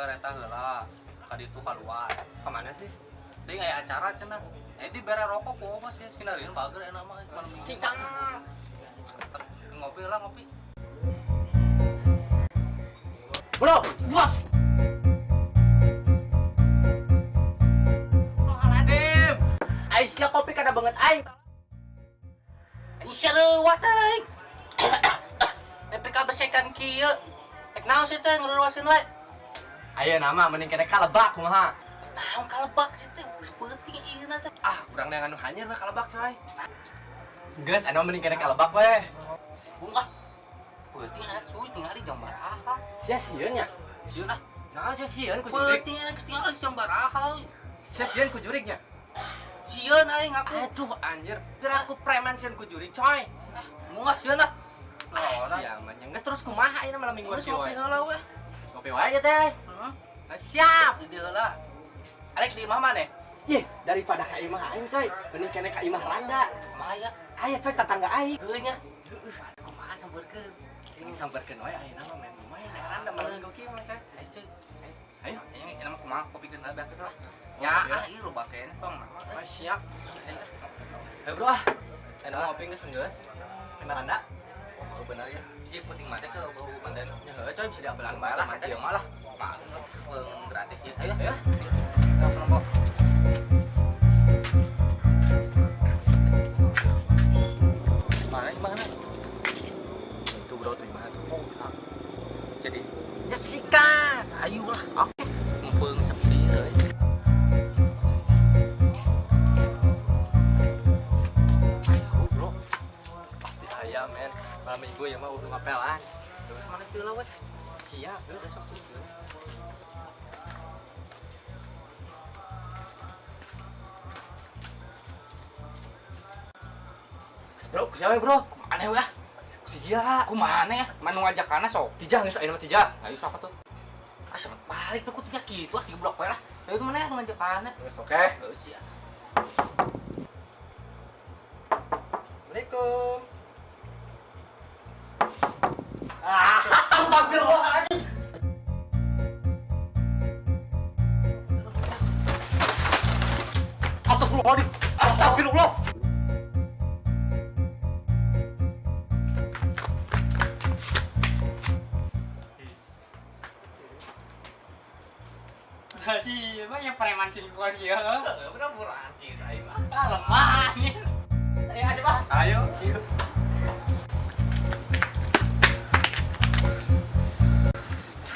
Ke renta heula. Ka ditu kaluar. Ka mana sih? Deui aya acara cenah. Eh dibere rokok ku mah sih sinarieun bager enak mah malam minggu. Sikat. Ngopi lah ngopi. Bro, bos. Astagfirullahaladzim. Aisyah kopi kada banget aing. Aisyah leuwas aing. Nepi ka besekan kieu. Rek naon sih teh ngeuruaseun wae? Ayo nama mending kene kalebak kumaha. Naon kalebak sih teh geus peuting ieu teh. Ah, kurang neangan nu hanyir mah kalebak coy. Geus anu mending kene kalebak we. Bunga. Peuting atuh cuy tingali jam baraha. Sia sieun nya. Sieun ah. Naon sia sieun ku jurig? Peuting geus tingali jam baraha. Sia sieun ku jurig nya. Sieun aing aku. Aduh anjir, geura aku preman sieun ku jurig coy. Ah, bunga sieun ah. Ah, sia mah nya. Geus terus kumaha ayeuna malam mingguan Geus ngopi kieu we. heula we. Ngopi wae ya teh. Heeh. Siap. Di heula. Alex di imah maneh? Ih, daripada ka imah aing coy, mending kene ka imah Randa. Kumaha ya? Aya coy tetangga aing. Heuh nya. Kumaha sampeurkeun? Ini sampeurkeun wae ayeuna mah main lumayan aya Randa malam minggu kieu mah coy. Ayo cuy. Ayo. Ini enak mah kumaha kopikeun heula beak lah. Ya, Ya, ah ieu loba keneh tong. Ah, siap. Ayo bro ah. Ayeuna mah ngopi geus geus. Imah Randa. Oh, benar ya. Bisi penting mah teh ke bau mandan. Ya heuh coy bisa diabelan Bae lah mah saja mah lah. Maklum gratis ya. Ayo. Ayo. Ayo kelompok. Mana mana? Itu bro tuh gimana? Oh, jadi Ya sikat. ayo lah. Oke. Mumpung sepi euy. Ayo bro. Pasti aya men. Malam minggu ya mah udah ngapelan. Terus mana teu lah we? Siap, Udah geus. sok teu. Bro, ku siapa bro? Kumaha we ah? Ku si Jia. Kumaha ya? Manu ngajakana sok. Tijah geus ayeuna mah Tijah. Ayo sok atuh. Ah, sempet balik tuh kutunya kitu ah jeblok we lah. Ayo mana ya ngajakana? Geus oke. Geus ya. Assalamualaikum. Ah, astagfirullahaladzim. Astagfirullahaladzim. Astagfirullah. Si, emang yang preman sih gua kieu. Pura-pura kitu aing mah. Ah, lemah anjir. Ayo aja, Pak. Ayo.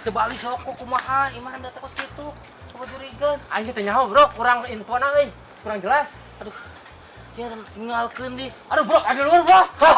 Teu balik sok kumaha imah anda teh kos kitu. Coba jurigan. Aing teh nyaho, bro, kurang info na euy. Kurang jelas. Aduh. Dia ninggalkeun di. Aduh, bro, ada luar, bro. Hah.